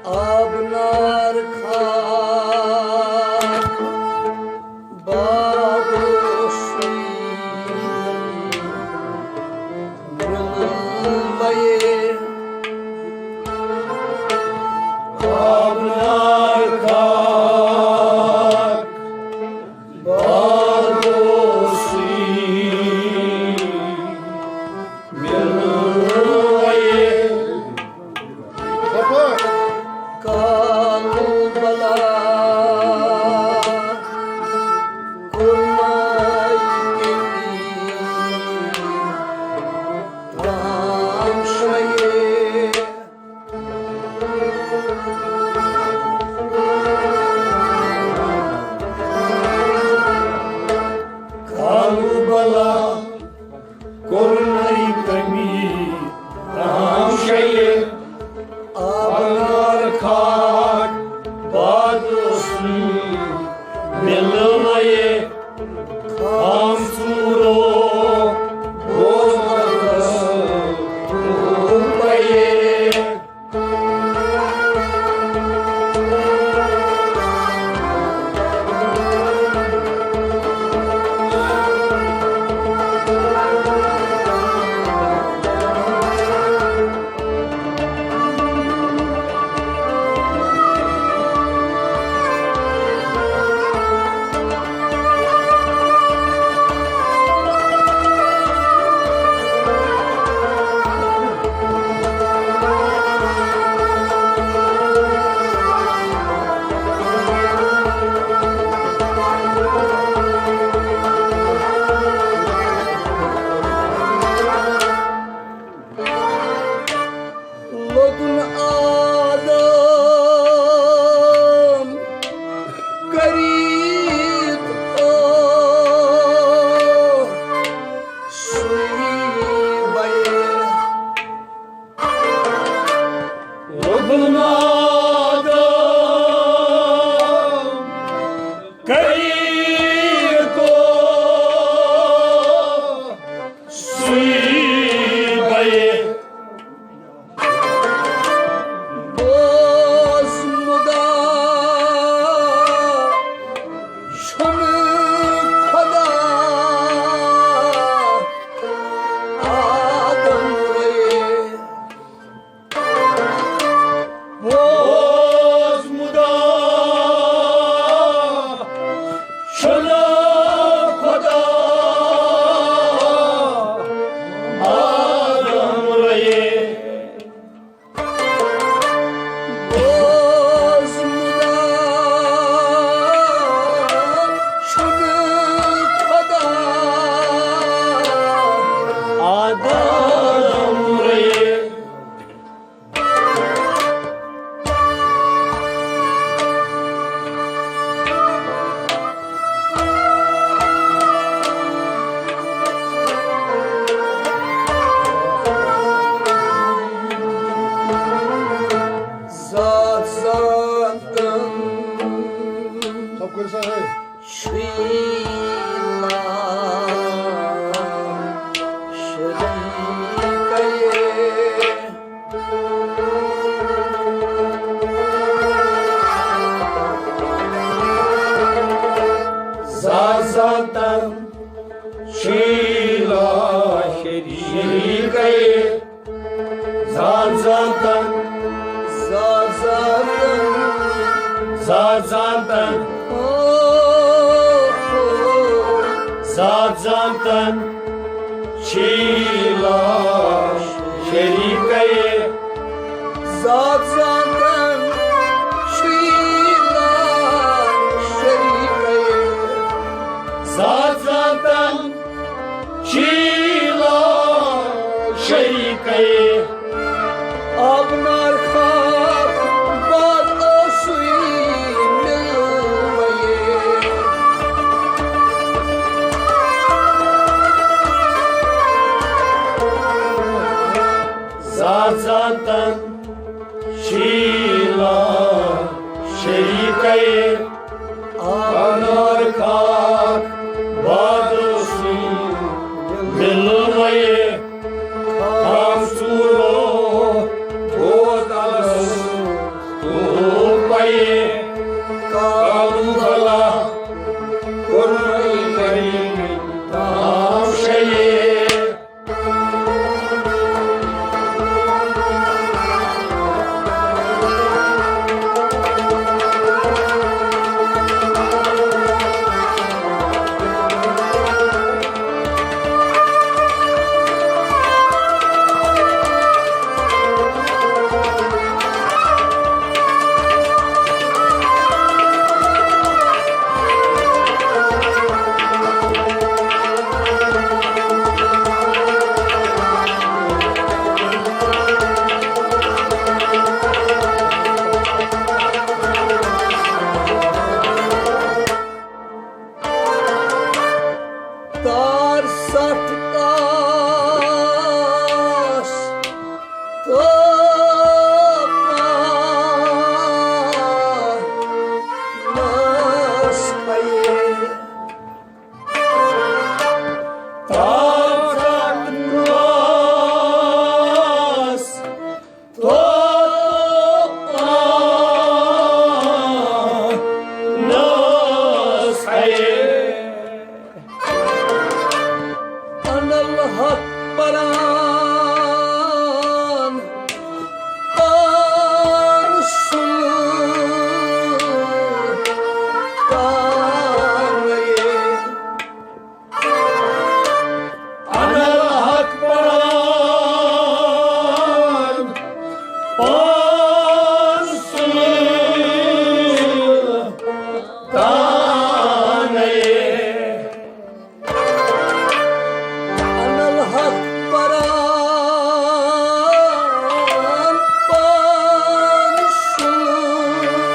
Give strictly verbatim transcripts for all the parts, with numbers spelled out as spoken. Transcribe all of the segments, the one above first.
آبنار خاک بادوسی ملوے۔ آبنار خاک بادوسی ملوے۔ کالو بلا کُنائی تام شے۔ کالو بلا کرنئی کمی تام شے۔ آبنار خاک بادوسی ملوے۔ خام ژوٗرو بوز مقدس روپیے۔ لوٚدُن آدم کریٖد اوس سُے بَیہِ۔ لوٚدُن آدم کریٖد اوس سُے بَیہِ۔ بوز مُدا چھُنہٕ خۄدا آدم رے۔ بوز مُدا چھُنہٕ خۄدا آدم رے۔ بوز مُدا چھُنہٕ خۄدا آدم رے۔ ذات ذاتن سب کٔرِو سا ہے۔ شیلا شریکے۔ ذات ذاتن شیلا شریکے۔ ذات ذاتن۔ ذات ذاتن۔ ذات ذاتن۔ او، او۔ ذات ذاتن۔ شیلا شریکے۔ ذات ذاتن۔ شیلا شریکے۔ ذات ذاتن۔ شیلا شریکے۔ آبنار خاک باد اوسُے مِلوَے۔ انار کھاک بادل سی ملوے، خام سورو بوز الس تو پے، کالو بلا کرمئی کریم تام شیے۔ تار سٹھ کاس تو پانس پے۔ تار سٹھ کاس تو پانس پے۔ انل حق پران، پان سُلطان۔ انل حق پران، پان سُلطان۔ انل حق پران، پان سُلطان۔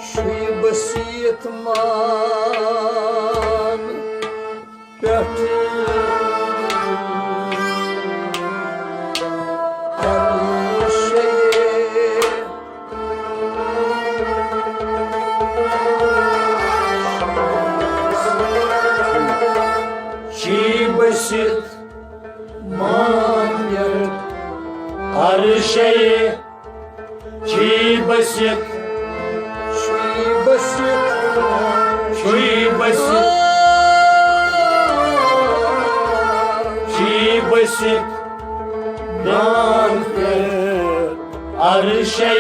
شُے بسیت مان پٮ۪ٹھ عرشے۔ شی بٔسِتھ مان پٮ۪ٹھ عرشے۔ شی بٔسِتھ، شی بٔسِتھ، شی بٔسِتھ، شی بٔسِتھ مان پٮ۪ٹھ عرشے۔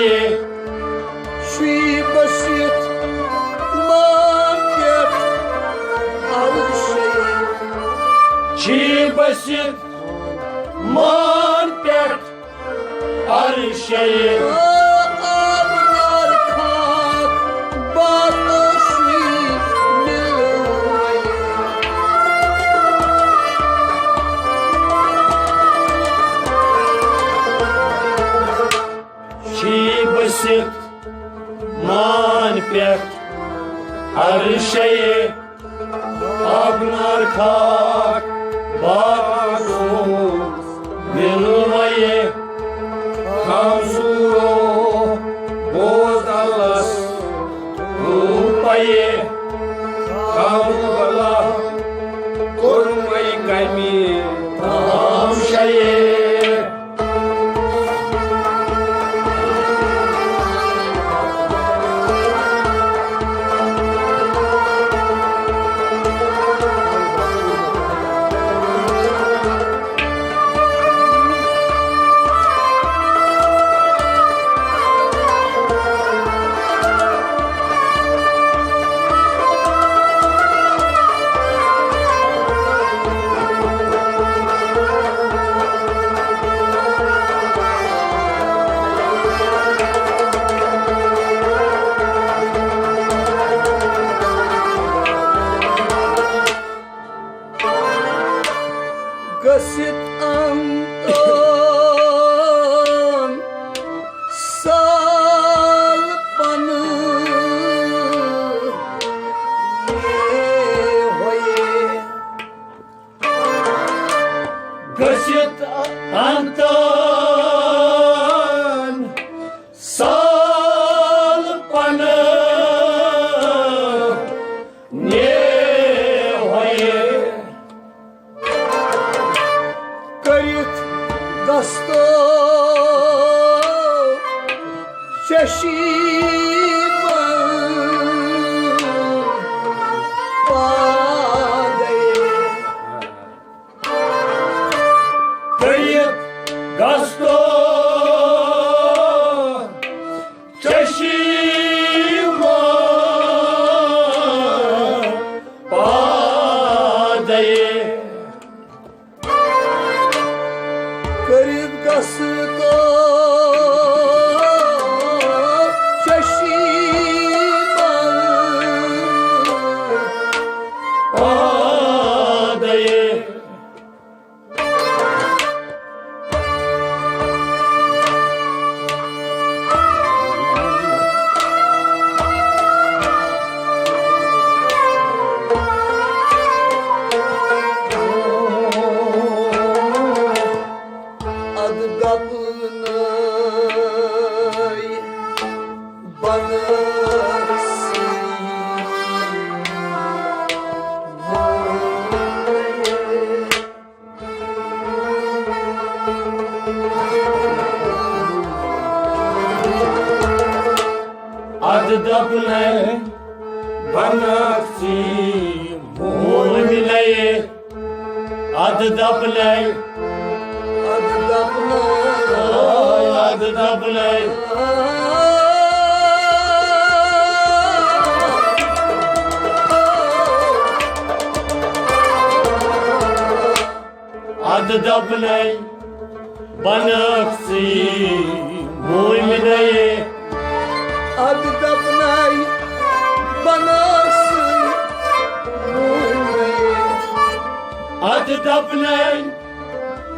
شی بٔسِتھ مان پٮ۪ٹھ عرشے۔ شی بٔسِتھ مان پٮ۪ٹھ عرشے۔ آبدار خاک بادشی ملوے۔ شی بٔسِتھ مان پٮ۪ٹھ عرشے۔ آبنار خاک بادشو ملوے۔ خام سورو بوز الس تو پے۔ خام بلا کرمئی کمی تام شیے۔ چشمن پادے۔ کٔرِتھ گژھتو چشمن پادے۔ کٔرِتھ گژھتو چشمن پادے۔ ادٕ دپنے بنسی۔ ادٕ دپنے بنسی مول ملے۔ ادٕ دپنے، ادٕ دپنے، ادٕ دپنے۔ ادٕ دپنے بنکھ ژٕے مومنَے۔ ادٕ دپنے بنکھ ژٕے مومنَے۔ ادٕ دپنے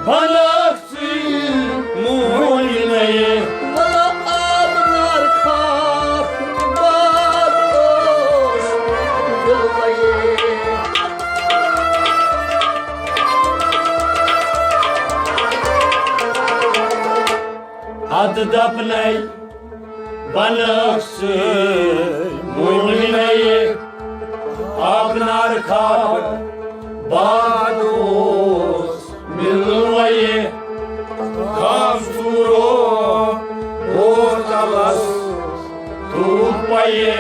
بنکھ ژٕے مومنَے۔ ولا آب نار خاک باد اوس دلوَے۔ ادٕ دپنے بنکھ ژٕے مومنَے۔ آب نار خاک باد اوس مِلوَے۔ خام ژوٗرو بوتلس دوٗپَے۔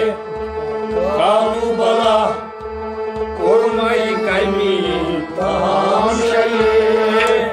کابو بلا کوٚرمَے کمی تام شلے۔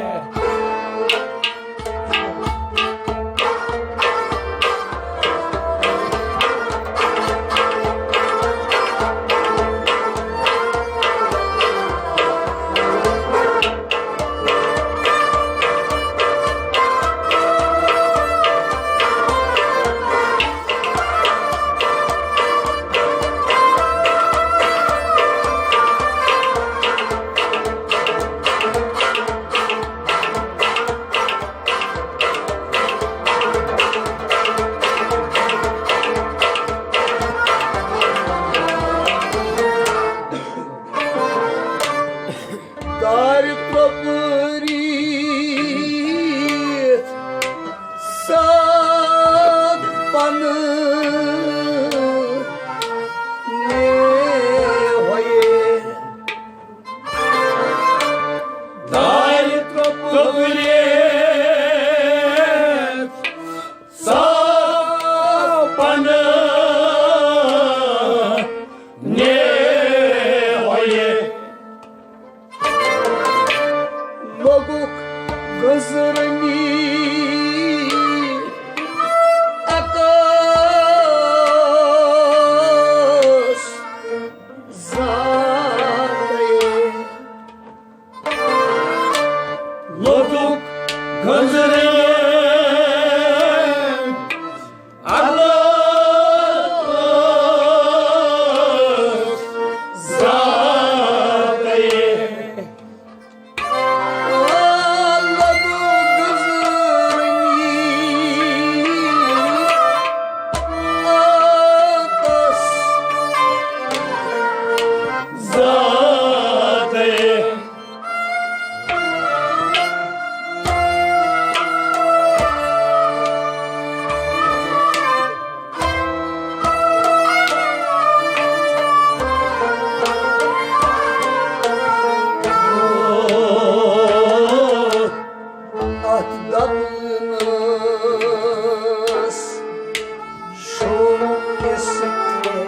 شوم اس کے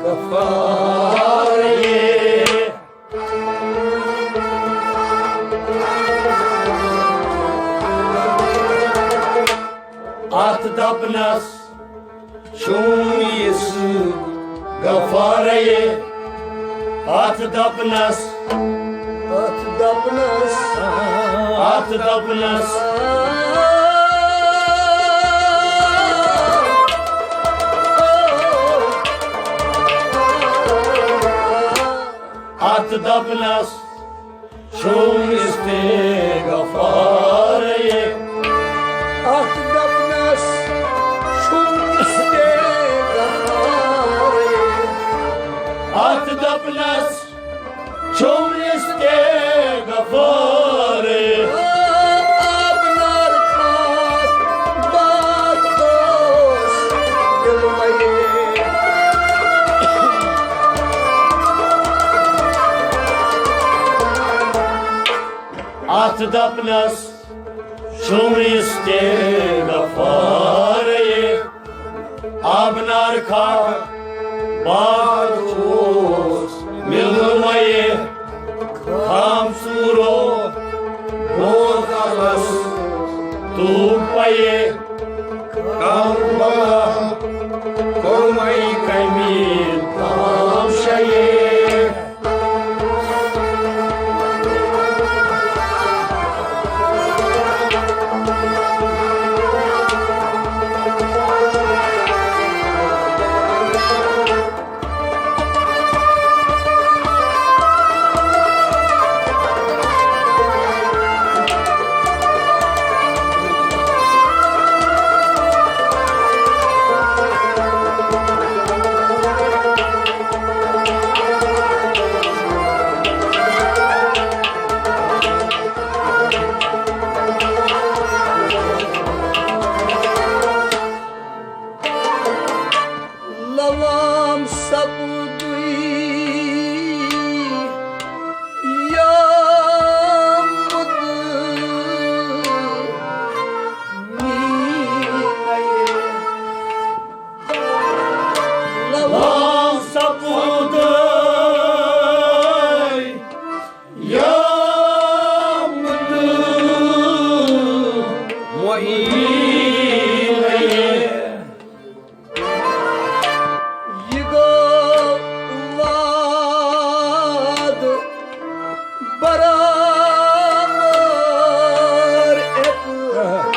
غفارے۔ اتھ دپنس شوم اس غفارے۔ اتھ دپنس، اتھ دپنس، اتھ دپنس، اتھ دپنس شوم اس کے غفارے۔ اتھ دپنس شوم اس کے غفارے۔ اتھ دپنس شوم اس کے غفارے۔ آب نار خاک باد اوس دِلوَے۔ اتھ دپنس شوم اس کے غفارے۔ آب نار خاک باد اوس مِلوَے۔ خام سورو بوز الس تو پَیے۔ کربلا کوٚرمَے کمی تام شَیے۔ لوام سپدُے یا مُدعی۔ لوام سپدُے یا مُدعی۔ یہِ گوٚو وعدٕ برابر اقرار۔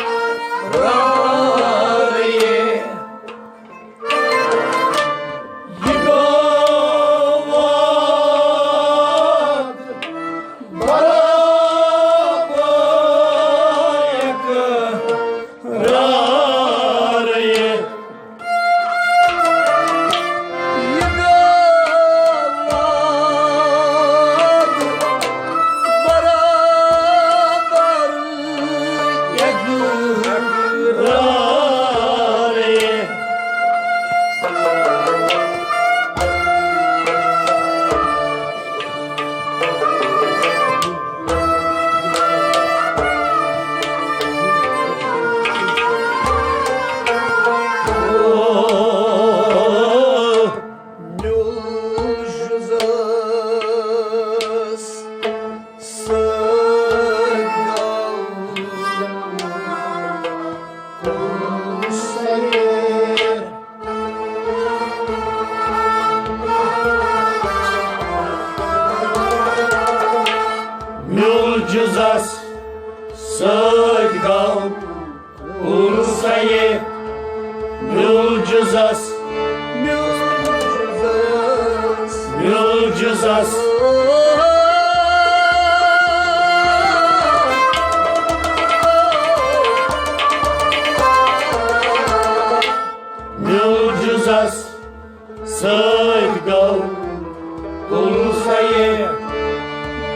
یہِ گوٚو وعدٕ برابر اقرار۔ میول جُزس سۭتۍ گوٚو کُل سَیے۔ میول جُزس، میول جُزس، میول جُزس۔ میول جُزس سۭتۍ گوٚو کُل سَیے۔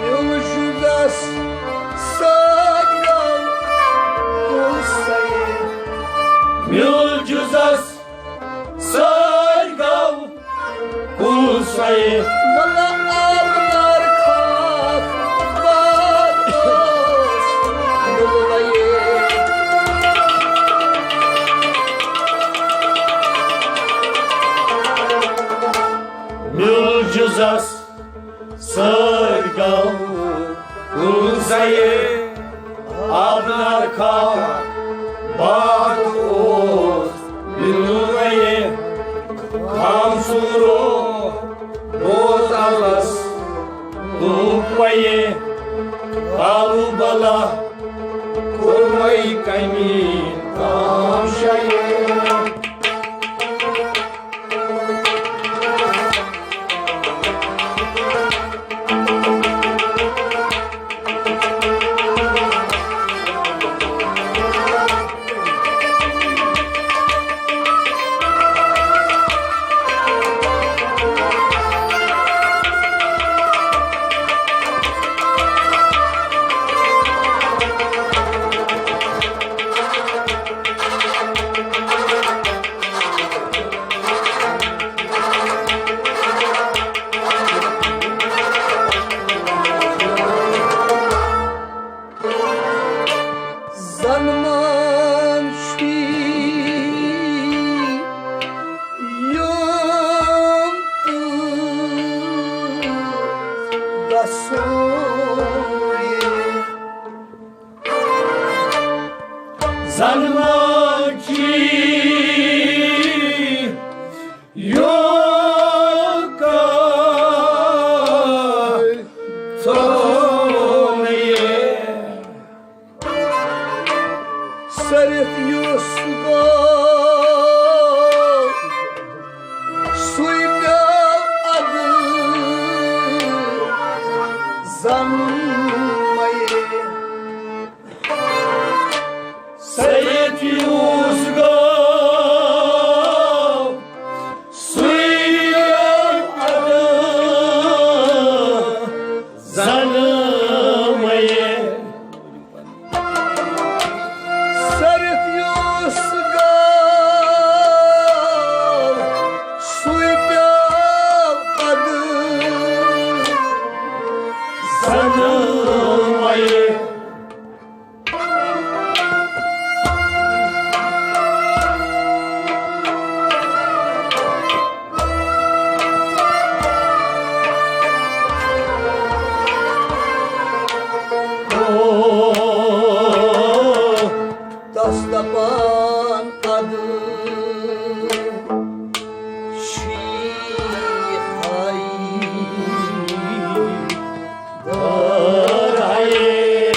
میول جُزس سۭتۍ گوٚو کُل سَیے۔ میول جُزس سۭتۍ گوٚو کُل سَیے۔ وَلہٕ آب نار خاک باد اوس آبنار کھاکھ باد اوس مِلوَے، خام سُنٛد روح روز الس دوٗپَے، کالوٗ بلا کوٚرمَے کمی تام شایے۔ زَن مان چھُے یُن تہٕ گژھُن۔ زَن مان چھُے یوکا تھومے۔ سٔرِتھ یُس گوٚو، سُے پیوٚو اَدٕ زَن مَے۔ سٔرِتھ یُس گوٚو، سُے پیوٚو اَدٕ زَن مَے۔ سٔرِتھ یُس گوٚو، سُے پیوٚو اَدٕ زَن مَے۔ تَس دَپان اَدٕ شی ہاے دٲرے۔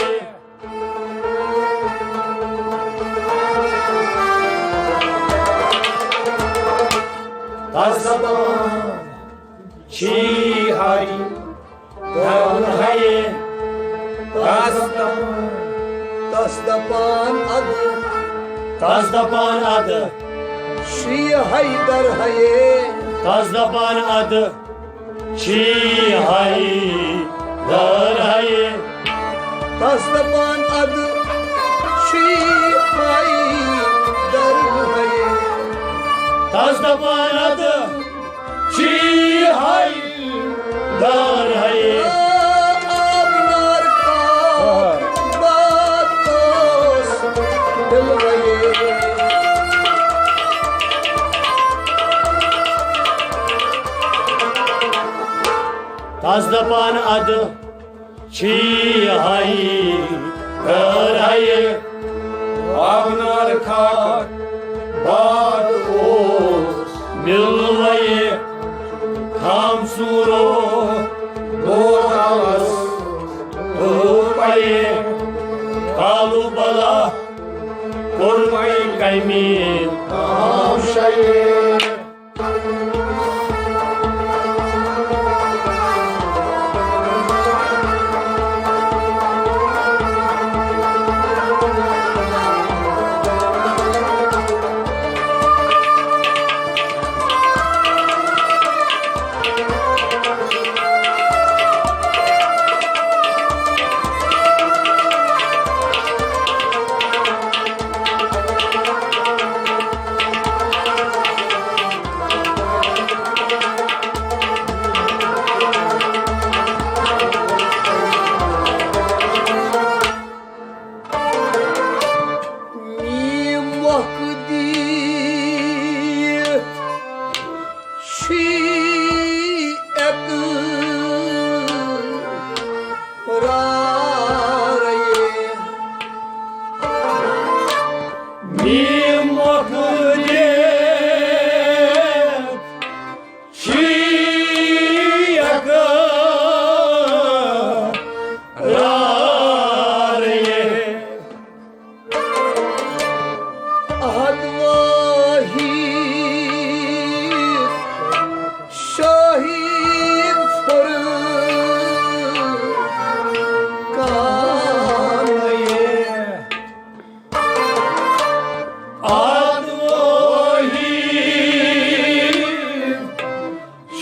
تَس دَپان چھی ہاے دٲرے۔ تَس دَپان، تَس دَپان اَدٕ، تَس دَپان اَدٕ شی ہاے دٲرے۔ تَس دَپان اَدٕ چھی ہاے دٲرے۔ تَس دَپان اَدٕ چھی ہاے دٲرے۔ تَس دَپان اَدٕ چھی ہاے دٲرے۔ آبنار کھاکھ باد اوس دِلوَے۔ تَس دَپان اَدٕ چھی ہاے دٲرے۔ آبنار کھاکھ باد اوس مِلوَے، خام سُنٛد روح روز الس دوٗپَے، کالوٗ بلا کوٚرمَے کمی تام شایے۔ یہِ مۄکلہِ چھِ یکارے۔ احد واحد شاہد فرقانَے۔ احد واحد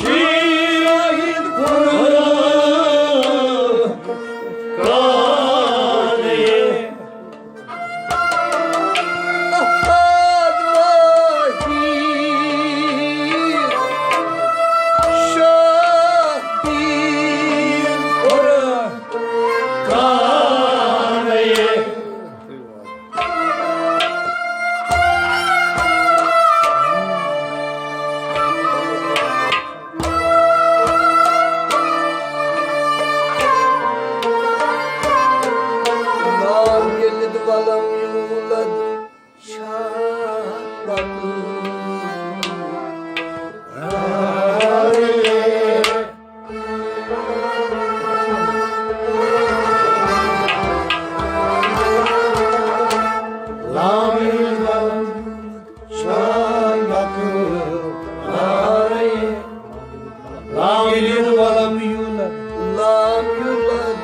شاہد فرقانَے۔ احد واحد شاہد فرقانَے۔ لم یلد ولم یولد چھا پتہٕ؟ لم یلد ولم یولد، چھا پتہٕ؟ لم یلد ولم یولد۔ لم یلد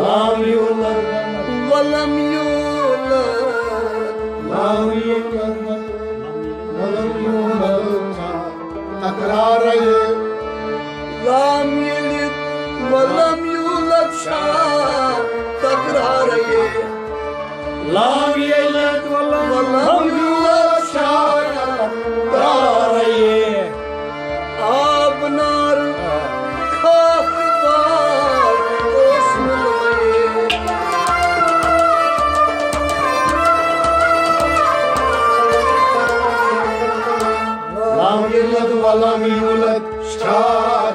ولم یولد۔ ولم یولد۔ لم یلد ولم یولد۔ تکرارے۔ لم یلد ولم یولد چھا تکرارے۔ لم یلد ولم یولد چھا تکرارے۔ آب نار خاک بار اوس مُلوَے۔ لم یلد ولم یولد چھا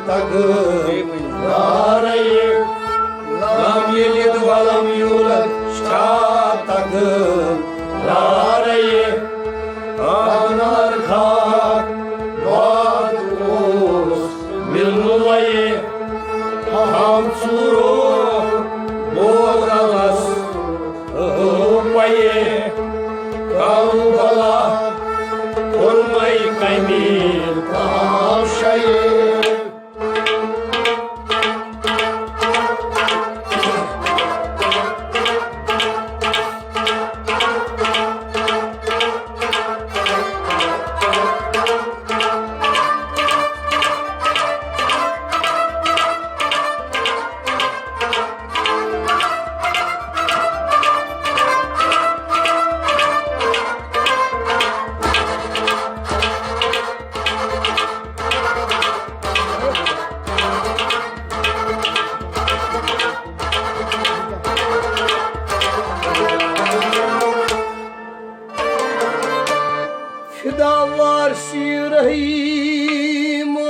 تکرارے۔ لم یلد ولم یولد چھا تکرارے۔ آب نار خاک باد اوس مِلوَے۔ ہم ژوٗرو بوتلس پَیے۔ کربلا کوٚرمَے کمہِ تام شیے۔ فدا وارثی رحیمو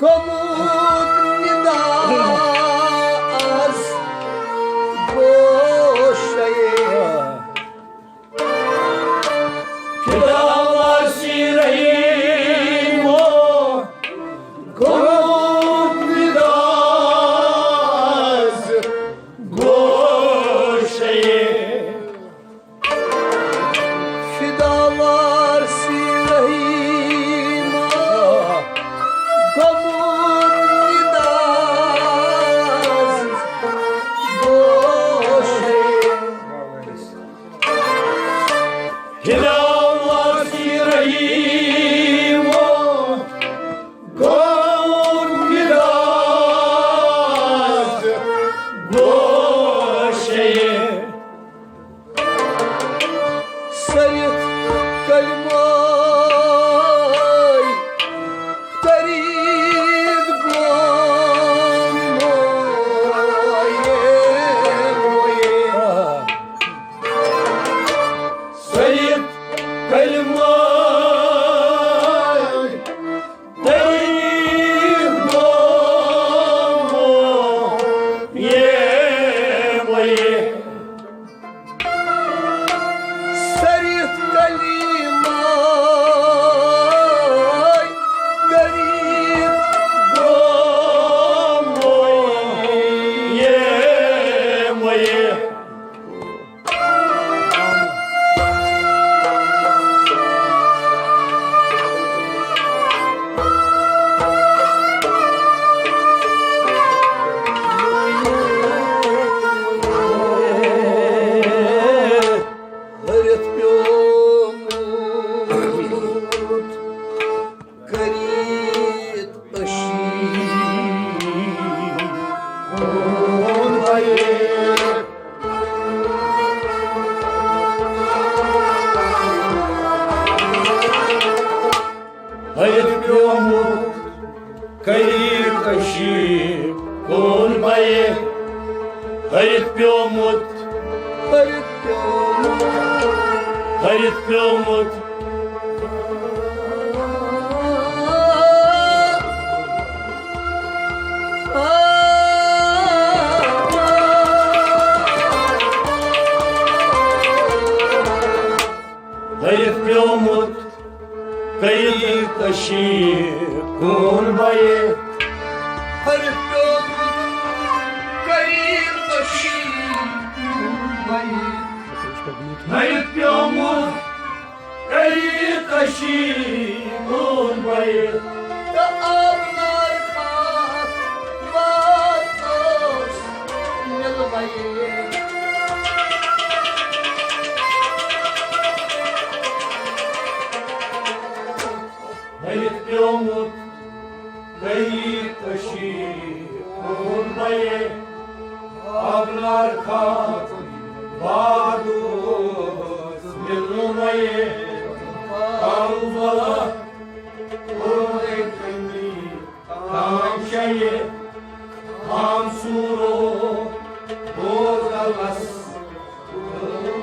گوٚمُت ندا از گوشے۔ فدا وارثی رحیمو گوٚمُت ندا از گوشے۔ فدا وارثی رحیمو گوٚمُت ندا از گوشے۔ فدا وارثی رحیمو گوٚمُت ندا از گوشے۔ ہرِتھ پیومُت۔ ہرِتھ پیومُت۔ ہرِتھ پیومُت۔ کٔرِتھ تشیٖر کُن بَیہِ۔ ہر پیومُت کٔرِتھ تشیٖر کُن بَیہِ۔ ہر پیومُت کٔرِتھ تشیٖر کُن بَیہِ۔ تہٕ آبنار خاک واتنوس مِلوَے۔ ہرِتھ پیومُت کٔرِتھ تشیٖر کُن بَیہِ۔ آبنار خاک واتنوس مِلوَے۔ کاروبلا کوٚرمَے کمی کام شیہِ۔ کام سوٗرو بوز غلس